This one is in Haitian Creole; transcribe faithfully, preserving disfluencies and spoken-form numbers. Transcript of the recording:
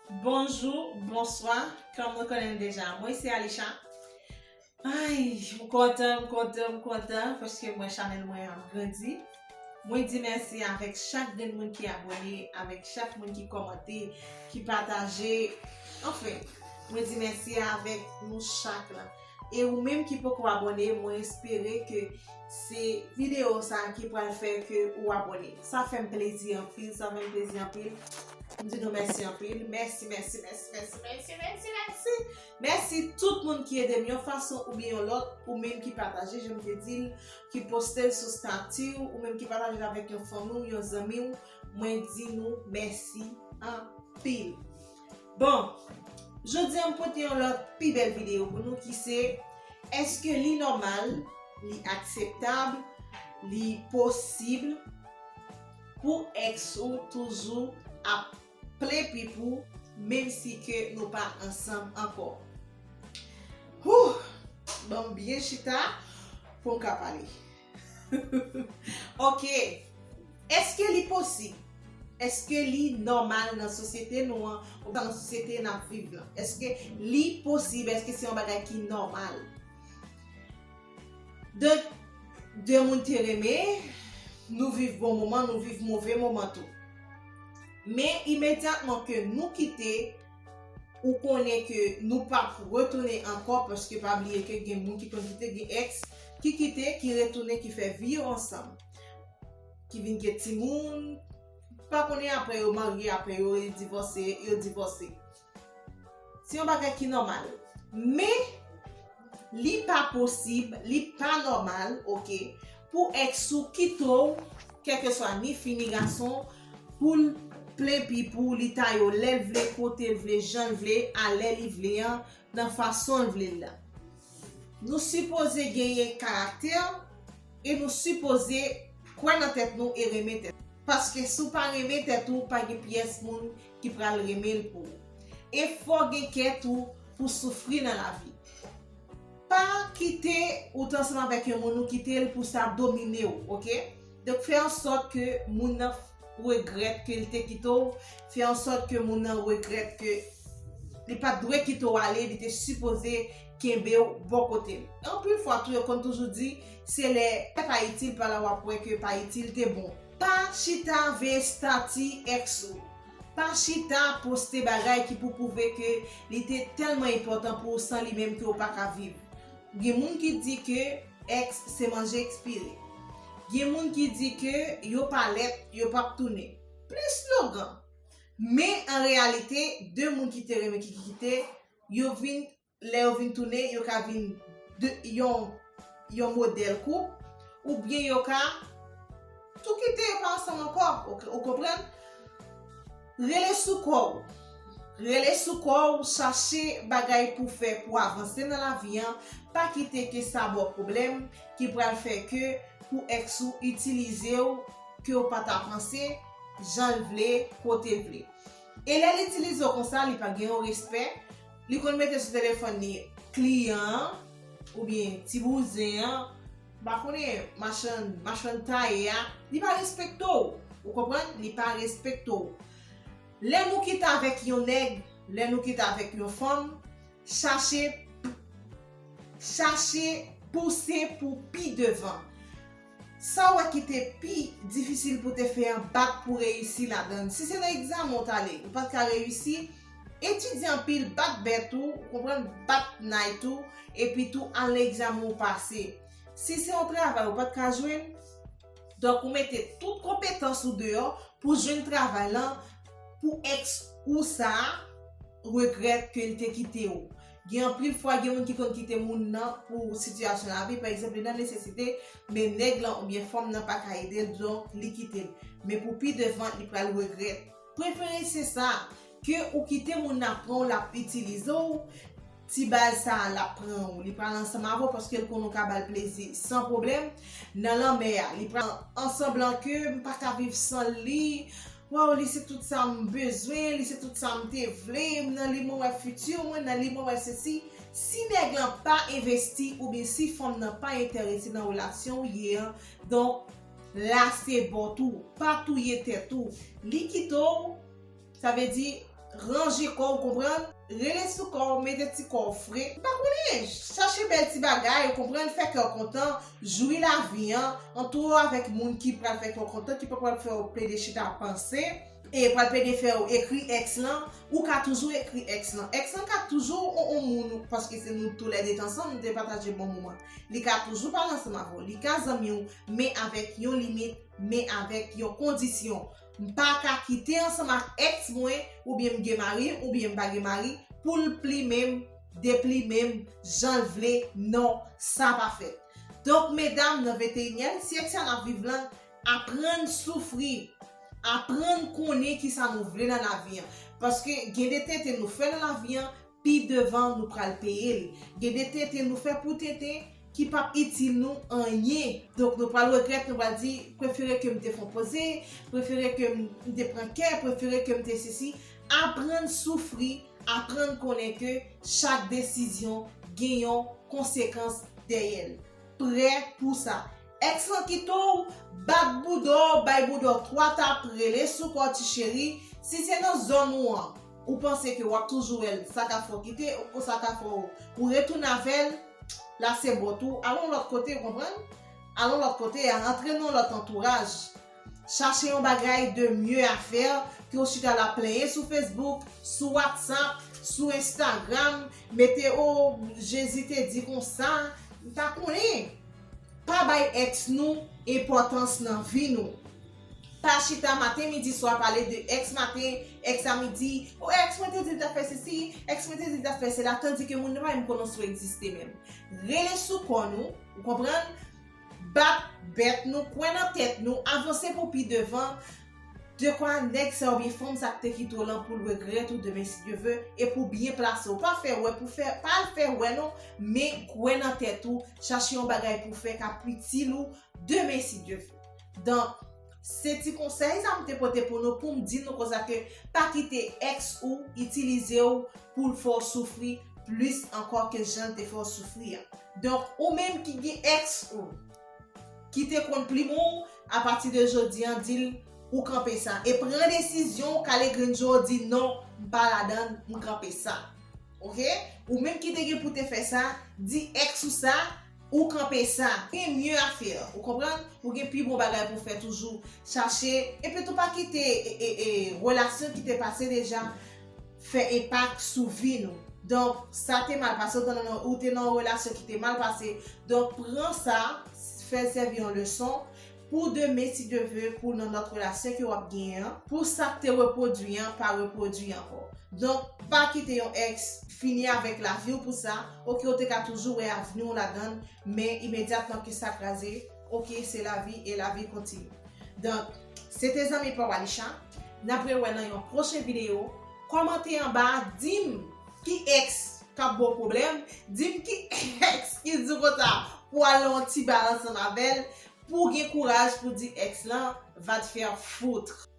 Bonjou, bonswa, kòm nou konnen l deja, mwen se Alisha. Ay, m kontan, m kontan, m kontan, paske m wè chanèl mwen ap grandi. Mwen di mèsi avèk chak grenn moun ki abòne, avèk chak moun ki kòmante, ki pataje. Anfen, mwen di mèsi avèk nou chak la. E ou menm ki poko abòne, mwen espere ke se videyo sa ki pral fè ke ou abòne. Sa fè m plezi anpil, sa fè m plezi anpil. M di nou mèsi anpil. Mèsi, mèsi, mèsi, mèsi, mèsi, mèsi, mèsi. Mèsi tout moun ki ede m yon fason oubyen yon lòt, ou menm ki pataje, jan m te di l, ki poste l sou stati w, ou menm ki pataje l avèk yon fanmi w, yon zanmi w, mwen di nou mèsi anpil. Bon, jodi a m pote yon lòt pi bèl videyo pou nou ki se, èske li nòmal, li akseptab, li posib pou èks ou toujou ap plenpip ou, menm si ke nou pa ansanm ankò? Hoo! Ban m byen chita pou m ka pale. Ok. Èske li posib? Èske li nòmal nan sosyete nou an, ou nan sosyete n ap viv lan? Èske li posib? Èske se yon bagay ki nòmal? Donk, de moun te renmen, nou viv bon moman, nou viv move moman tou. Men imedyatman ke nou kite, ou konnen ke nou p ap retounen ankò, paske pa bliye ke gen moun ki konn kite, gen èks ki kite, ki retounen, ki fè vi yo ansanm, ki vin gen timoun, pa konnen apre yo marye, apre yo divòse, yo divòse. Se yon bagay ki nòmal. Men, li pa posib, li pa nòmal, ok, pou èks ou kite w, kèlkeswa ni fi ni gason, pou l plenpip ou, li ta yo lè l vle, kote l vle, jan l vle, a lè li vle an, nan fason l vle l la. Nou sipoze genyen karaktè e nou sipoze kwè nan tèt nou e renmen tèt nou. Paske si w pa renmen tèt ou, pa gen pyès moun ki pral renmen l pou ou. E fò w gen kè tou pou soufri nan lavi. Pa kite ou t ansanm avèk yon moun, ou kite l pou sa domine w, ok? Donk, fè an sòt ke moun nan regrèt ke l te kite w, fè an sòt ke moun nan regrèt ke li pa t dwe kite w ale, li te sipoze kenbe w bò kote l. E anpil fwa tou, yo konn toujou di, se lè pa itil, pa la w ap wè ke pa itil te bon. Pa chita veye estati èks ou. Pa chita poste bagay ki pou pwouve ke li te tèlman enpòtan pou ou, san li menm ke w pa ka viv. Gen moun ki di ke èks se manje ekspire. Gen moun ki di ke yo pa lèt, yo p ap tounen. Plis slogan. Men an reyalite, de moun ki te renmen ki kite, yo vin, lè yo vin tounen, yo ka vin de, yon, yon modèl koup, oubyen yo ka tou kite, yo pa ansanm ankò. Ou, ou konprann? Rele sou kò w. Rele sou kò w, chache bagay pou fè, pou avanse nan lavi an. Pa kite ke sa ba w pwoblèm ki pral fè ke pou èks ou itilize w, ke w pa ta panse, jan l vle, kote l vle. E lè l itilize w konsa, li pa gen yon respè, li konn mete sou telefòn li kliyan an, oubyen ti bouzen an, m pa konnen, machann, machann taye a, li pa respekte w. Ou konprann? Li pa respekte w. Lè nou kite avèk yon nèg, lè nou kite avèk yon fanm, chache, chache pouse pou pi devan. Sa w wè ki te pi difisil pou te fè an, bat pou reyisi ladan l. Si se nan egzamen w t ale, ou pa t ka reyisi, etidye anpil, bat bèt ou, ou konprann, bat night ou, epi tou al nan egzamen w pase. Si se yon travay ou pa t ka jwenn, donk ou mete tout konpetans ou deyò pou jwenn travay lan, pou èks ou sa a regrèt ke l te kite w. Gen anpil fwa, gen moun ki konn kite moun nan pou sitiyasyon lavi, pa egzanp, li nan nesesite, men nèg lan oubyen fanm nan pa ka ede l, donk li kite l. Men pou pi devan, li pral regrèt. Prefere se sa, ke ou kite moun nan pran w, l ap itilize w, ti baz sa a, l ap pran w, li pral ansanm avè w paske l konnen w ka ba l plezi san pwoblèm. Nan lanmè a, li pral an sanblan ke m pa ka viv san li. Waw, li se tout sa m bezwen, li se tout sa m te vle, nan li mwen wè fiti mwen, nan li mwen wè sesi. Si nèg lan pa envesti oubyen si fanm nan pa enterese nan relasyon w ye an, donk, lase bòt ou, pa touye tèt ou. Li kite w, sa vle di, ranje kò w, konprann? Rele sou kò w, mete ti kò w fre. M pa konnen, chache bèl ti bagay, ou konprann, fè kè w kontan, jwi lavi an, antoure w avèk moun ki pral fè kè w kontan, ki pa pral fè w plede chita panse, e pral plede fè w ekri ex lan, ou ka toujou ekri ex lan. Ex lan ka toujou on, on moun, paske se nou toulède t ansanm, nou te pataje bon moman. Li ka toujou pale ansanm avè w, li ka zanmi w, men avèk yon limit, men avèk yon kondisyon. M pa ka kite ansanm ak ex mwen, oubyen m gen mari m, oubyen m pa gen mari, pou l plimen m, deplimen m, jan l vle, non, sa pa fèt. Donk, medam, nan venteyinyèm syèk sa n ap viv lan, aprann soufri, aprann konnen kisa nou vle nan lavi an. Paske gen de tenten nou fè nan lavi an, pi devan nou pral peye l. Gen de tenten nou fè pou tenten ki p ap itil nou anyen. Donk, nou pral regrèt, nou pral di, prefere ke m te fè yon poze, prefere ke m te pran kè, prefere ke m te sesi. Aprann soufri, aprann konnen ke chak desizyon gen yon konsekans dèyè l. Prè pou sa. Ex lan kite w, bat bouda w, bay bouda w twa tap, rele sou kò ti cheri. Si se nan zòn ou an, ou panse ke w ap toujou wè l, sa ka fè w kite, ou sa ka fè w, ou retounen avè l, la se bòt ou, al yon lòt kote, ou konprann? Al yon lòt kote, antre nan yon lòt antouraj. Chache yon bagay de mieux à faire ke w chita la plenyen sou Facebook, sou WhatsApp, sou Instagram, mete, "O, Jezi te di konsa," m pa konnen. Pa bay ex nou enpòtans nan vi nou. Pa chita maten, midi, swa pale de ex maten, ex a midi, "O, ex mwen te di l t ap fè sesi, ex mwen te di l t ap fè sela," tandike moun nan pa menm konnen si w egziste menm. Rele sou kò nou, ou konprann? Bat bèt nou, kwè nan tèt nou, avanse pou pi devan. Dekwa nèg sa oubyen fanm sa k te kite w lan pou l regrèt ou demen si Dye ve, e pou byen plase w. Pa fè wè pou fè, pa al fè wè non, men kwè nan tèt ou, chache yon bagay pou fè k ap itil ou demen si Dye ve. Donk, se ti konsèy sa m te pote pou nou, pou m di nou konsa ke pa kite ex ou itilize w pou l fè w soufri plis ankò ke jan l te fè w soufri an. Donk, ou menm ki gen ex ou, ki te konn plimen w, apati de jodi an, di l ou kanpe sa. E pran desizyon w, kale grenn je w, di, "Non, m pa ladan l, m kanpe sa." Oke? Ou menm ki te gen pou te fè sa, di ex ou sa, ou kanpe sa. Gen mieux à faire, ou konprann? Ou gen pi bon bagay pou fè toujou. Chache, epi tou pa kite, e, e, e, relasyon ki te pase deja fè enpak sou vi nou. Donk, sa te mal pase, ou te nan, ou te nan yon relasyon ki te mal pase. Donk, pran sa, fè l sèvi yon leson pou demen, si Dye ve, pou nan lòt relasyon ke w ap genyen an, pou sa k te repwodui an pa repwodui ankò. Donk, pa kite yon ex fini avèk lavi w pou sa. Oke, ou te ka toujou wè avni w ladan l, men imedyatman ke sa kraze, oke, se lavi e lavi kontinye. Donk, se te zanmi pa w Alisha. N ap rewè nan yon pwochen videyo. Kòmante anba, di m ki ex k ap ba w pwoblèm, di m ki ex ki di w konsa pou w al nan yon ti bal ansanm avè l, pou w gen kouraj pou di ex lan, "Va te faire foutre."